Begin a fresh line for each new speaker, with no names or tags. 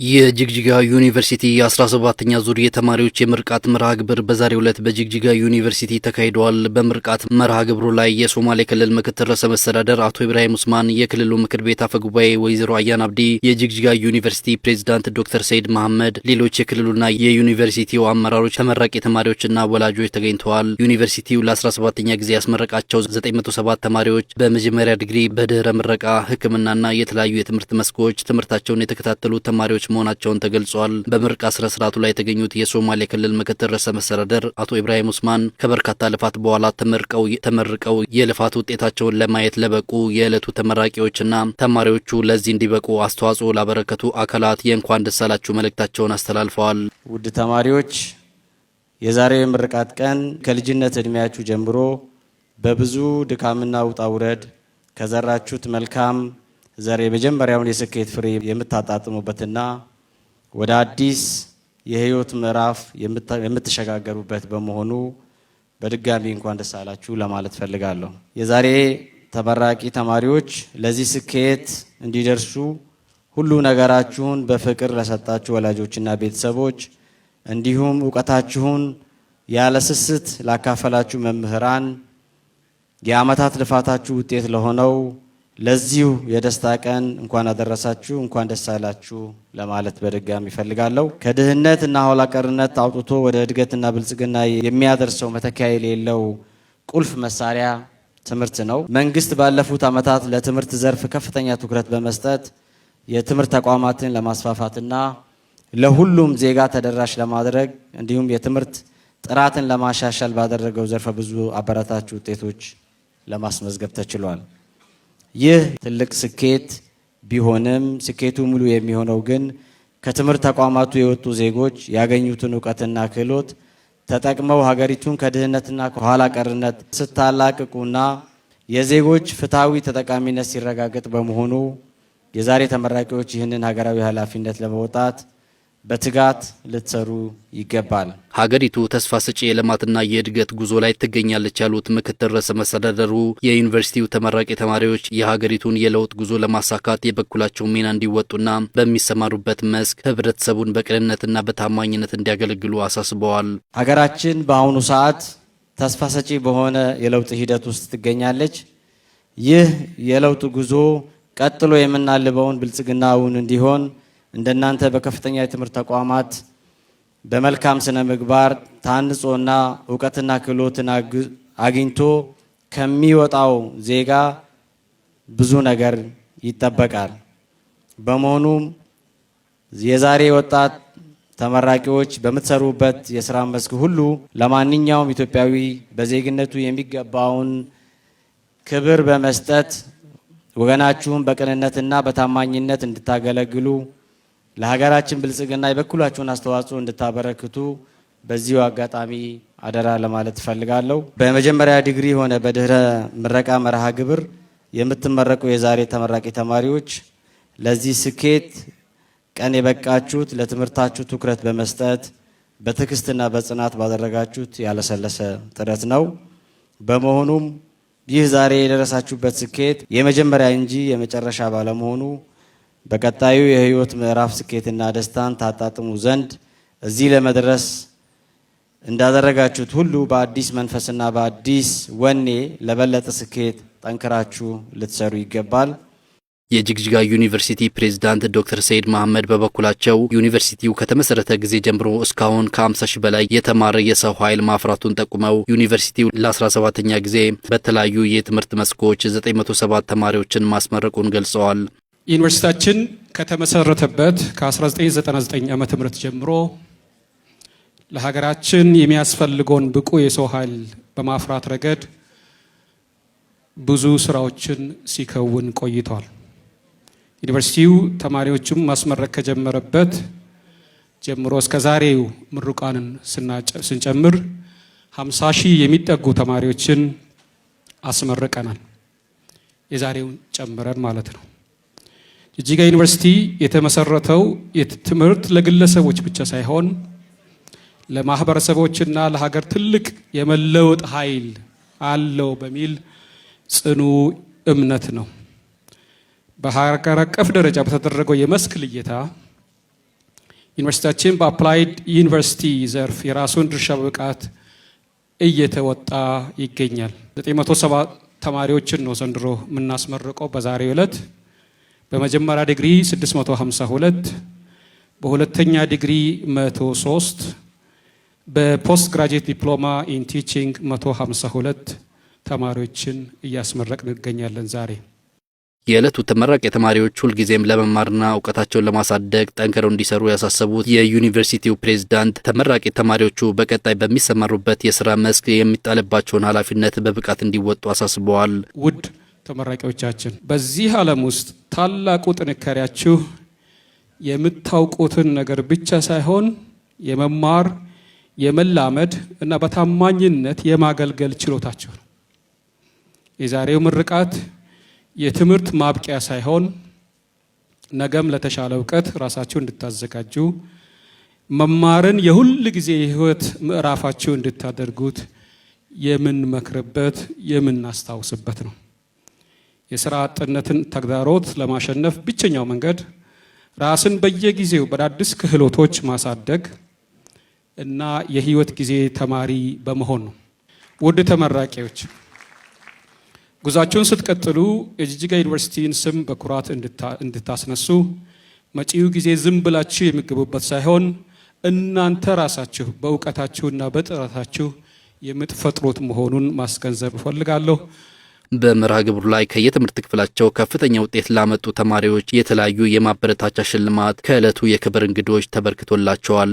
የጅግጅጋ ዩኒቨርሲቲ የ17ኛ ዙር የተማሪዎች የምርቃት መርሃ ግብር በዛሬው ዕለት በጅግጅጋ ዩኒቨርሲቲ ተካሂደዋል። በምርቃት መርሃ ግብሩ ላይ የሶማሌ ክልል ምክትል ርዕሰ መስተዳደር አቶ ኢብራሂም ኡስማን፣ የክልሉ ምክር ቤት አፈ ጉባኤ ወይዘሮ አያን አብዲ፣ የጅግጅጋ ዩኒቨርሲቲ ፕሬዝዳንት ዶክተር ሰይድ መሐመድ፣ ሌሎች የክልሉና የዩኒቨርሲቲው አመራሮች፣ ተመራቂ ተማሪዎችና ወላጆች ተገኝተዋል። ዩኒቨርሲቲው ለ17ኛ ጊዜ ያስመረቃቸው 907 ተማሪዎች በመጀመሪያ ዲግሪ፣ በድህረ ምረቃ፣ ሕክምናና የተለያዩ የትምህርት መስኮች ትምህርታቸውን የተከታተሉ ተማሪዎች መሆናቸውን ተገልጿል። በምረቃ ስነ ስርዓቱ ላይ የተገኙት የሶማሌ ክልል ምክትል ርዕሰ መስተዳደር አቶ ኢብራሂም ኡስማን ከበርካታ ልፋት በኋላ ተመርቀው የልፋት ውጤታቸውን ለማየት ለበቁ የዕለቱ ተመራቂዎችና ተማሪዎቹ ለዚህ እንዲበቁ አስተዋጽኦ ላበረከቱ አካላት የእንኳን ደስ አላችሁ መልእክታቸውን አስተላልፈዋል።
ውድ ተማሪዎች፣ የዛሬው የምርቃት ቀን ከልጅነት እድሜያችሁ ጀምሮ በብዙ ድካምና ውጣ ውረድ ከዘራችሁት መልካም ዘር የመጀመሪያውን የስኬት ፍሬ የምታጣጥሙበትና ወደ አዲስ የህይወት ምዕራፍ የምትሸጋገሩበት በመሆኑ በድጋሚ እንኳን ደስ አላችሁ ለማለት ፈልጋለሁ። የዛሬ ተመራቂ ተማሪዎች ለዚህ ስኬት እንዲደርሱ ሁሉ ነገራችሁን በፍቅር ለሰጣችሁ ወላጆችና ቤተሰቦች፣ እንዲሁም እውቀታችሁን ያለ ስስት ላካፈላችሁ መምህራን፣ የዓመታት ልፋታችሁ ውጤት ለሆነው ለዚሁ የደስታ ቀን እንኳን አደረሳችሁ፣ እንኳን ደስ አላችሁ ለማለት በድጋሚ እፈልጋለሁ። ከድህነት እና ኋላ ቀርነት አውጥቶ ወደ እድገትና ብልጽግና የሚያደርሰው መተኪያ የሌለው ቁልፍ መሳሪያ ትምህርት ነው። መንግስት ባለፉት ዓመታት ለትምህርት ዘርፍ ከፍተኛ ትኩረት በመስጠት የትምህርት ተቋማትን ለማስፋፋትና ለሁሉም ዜጋ ተደራሽ ለማድረግ እንዲሁም የትምህርት ጥራትን ለማሻሻል ባደረገው ዘርፈ ብዙ አበረታች ውጤቶች ለማስመዝገብ ተችሏል። ይህ ትልቅ ስኬት ቢሆንም ስኬቱ ሙሉ የሚሆነው ግን ከትምህርት ተቋማቱ የወጡ ዜጎች ያገኙትን እውቀትና ክህሎት ተጠቅመው ሀገሪቱን ከድህነትና ከኋላ ቀርነት ስታላቅቁና የዜጎች ፍትሐዊ ተጠቃሚነት ሲረጋገጥ በመሆኑ የዛሬ ተመራቂዎች ይህንን ሀገራዊ ኃላፊነት ለመወጣት በትጋት ልትሰሩ ይገባል።
ሀገሪቱ ተስፋ ሰጪ የልማትና የእድገት ጉዞ ላይ ትገኛለች ያሉት ምክትል ርዕሰ መስተዳደሩ የዩኒቨርሲቲው ተመራቂ ተማሪዎች የሀገሪቱን የለውጥ ጉዞ ለማሳካት የበኩላቸውን ሚና እንዲወጡና በሚሰማሩበት መስክ ሕብረተሰቡን በቅንነትና በታማኝነት እንዲያገለግሉ አሳስበዋል።
ሀገራችን በአሁኑ ሰዓት ተስፋ ሰጪ በሆነ የለውጥ ሂደት ውስጥ ትገኛለች። ይህ የለውጥ ጉዞ ቀጥሎ የምናልበውን ብልጽግናውን እንዲሆን እንደናንተ በከፍተኛ የትምህርት ተቋማት በመልካም ስነ ምግባር ታንጾና እውቀትና ክህሎትን አግኝቶ ከሚወጣው ዜጋ ብዙ ነገር ይጠበቃል። በመሆኑም የዛሬ ወጣት ተመራቂዎች በምትሰሩበት የስራ መስክ ሁሉ ለማንኛውም ኢትዮጵያዊ በዜግነቱ የሚገባውን ክብር በመስጠት ወገናችሁን በቅንነትና በታማኝነት እንድታገለግሉ፣ ለሀገራችን ብልጽግና የበኩላችሁን አስተዋጽኦ እንድታበረክቱ በዚሁ አጋጣሚ አደራ ለማለት እፈልጋለሁ። በመጀመሪያ ዲግሪ ሆነ በድህረ ምረቃ መርሃ ግብር የምትመረቁ የዛሬ ተመራቂ ተማሪዎች፣ ለዚህ ስኬት ቀን የበቃችሁት ለትምህርታችሁ ትኩረት በመስጠት በትዕግስትና በጽናት ባደረጋችሁት ያለሰለሰ ጥረት ነው። በመሆኑም ይህ ዛሬ የደረሳችሁበት ስኬት የመጀመሪያ እንጂ የመጨረሻ ባለመሆኑ በቀጣዩ የህይወት ምዕራፍ ስኬትና ደስታን ታጣጥሙ ዘንድ እዚህ ለመድረስ እንዳደረጋችሁት ሁሉ በአዲስ መንፈስና በአዲስ ወኔ ለበለጠ ስኬት ጠንክራችሁ ልትሰሩ ይገባል።
የጅግጅጋ ዩኒቨርሲቲ ፕሬዝዳንት ዶክተር ሰይድ መሐመድ በበኩላቸው ዩኒቨርሲቲው ከተመሰረተ ጊዜ ጀምሮ እስካሁን ከ50 ሺህ በላይ የተማረ የሰው ኃይል ማፍራቱን ጠቁመው ዩኒቨርሲቲው ለ17ኛ ጊዜ በተለያዩ የትምህርት መስኮች 907 ተማሪዎችን ማስመረቁን ገልጸዋል።
ዩኒቨርሲቲያችን ከተመሰረተበት ከ1999 ዓ.ም ጀምሮ ለሀገራችን የሚያስፈልገውን ብቁ የሰው ኃይል በማፍራት ረገድ ብዙ ስራዎችን ሲከውን ቆይቷል። ዩኒቨርሲቲው ተማሪዎችም ማስመረቅ ከጀመረበት ጀምሮ እስከ ዛሬው ምሩቃንን ስንጨምር 50 ሺህ የሚጠጉ ተማሪዎችን አስመርቀናል። የዛሬውን ጨምረን ማለት ነው። ጅጅጋ ዩኒቨርሲቲ የተመሰረተው ትምህርት ለግለሰቦች ብቻ ሳይሆን ለማህበረሰቦችና ለሀገር ትልቅ የመለወጥ ኃይል አለው በሚል ጽኑ እምነት ነው። በሀገር አቀፍ ደረጃ በተደረገው የመስክ ልየታ ዩኒቨርሲቲያችን በ applied ዩኒቨርሲቲ ዘርፍ የራሱን ድርሻ በብቃት እየተወጣ ይገኛል። 970 ተማሪዎችን ነው ዘንድሮ የምናስመርቀው በዛሬው ዕለት። በመጀመሪያ ዲግሪ 652፣ በሁለተኛ ዲግሪ 103፣ በ post graduate diploma in teaching 152 ተማሪዎችን እያስመረቅን እንገኛለን ዛሬ።
የዕለቱ ተመራቂ ተማሪዎች ሁልጊዜም ለመማርና እውቀታቸውን ለማሳደግ ጠንክረው እንዲሰሩ ያሳሰቡት የዩኒቨርሲቲው ፕሬዝዳንት፣ ተመራቂ ተማሪዎቹ በቀጣይ በሚሰማሩበት የስራ መስክ የሚጣልባቸውን ኃላፊነት በብቃት እንዲወጡ አሳስበዋል።
ውድ ተመራቂዎቻችን፣ በዚህ ዓለም ውስጥ ታላቁ ጥንካሬያችሁ የምታውቁትን ነገር ብቻ ሳይሆን የመማር፣ የመላመድ እና በታማኝነት የማገልገል ችሎታችሁ ነው። የዛሬው ምርቃት የትምህርት ማብቂያ ሳይሆን ነገም ለተሻለ እውቀት ራሳችሁ እንድታዘጋጁ፣ መማርን የሁል ጊዜ የህይወት ምዕራፋችሁ እንድታደርጉት የምንመክርበት፣ የምናስታውስበት ነው። የስራ አጥነትን ተግዳሮት ለማሸነፍ ብቸኛው መንገድ ራስን በየጊዜው በአዳዲስ ክህሎቶች ማሳደግ እና የህይወት ጊዜ ተማሪ በመሆን ነው። ውድ ተመራቂዎች፣ ጉዟችሁን ስትቀጥሉ የጅጅጋ ዩኒቨርሲቲን ስም በኩራት እንድታስነሱ፣ መጪው ጊዜ ዝም ብላችሁ የምትገቡበት ሳይሆን እናንተ ራሳችሁ በእውቀታችሁና በጥረታችሁ የምትፈጥሩት መሆኑን ማስገንዘብ እፈልጋለሁ።
በመርሃ ግብሩ ላይ ከየትምህርት ክፍላቸው ከፍተኛ ውጤት ላመጡ ተማሪዎች የተለያዩ የማበረታቻ ሽልማት ከዕለቱ የክብር እንግዶች ተበርክቶላቸዋል።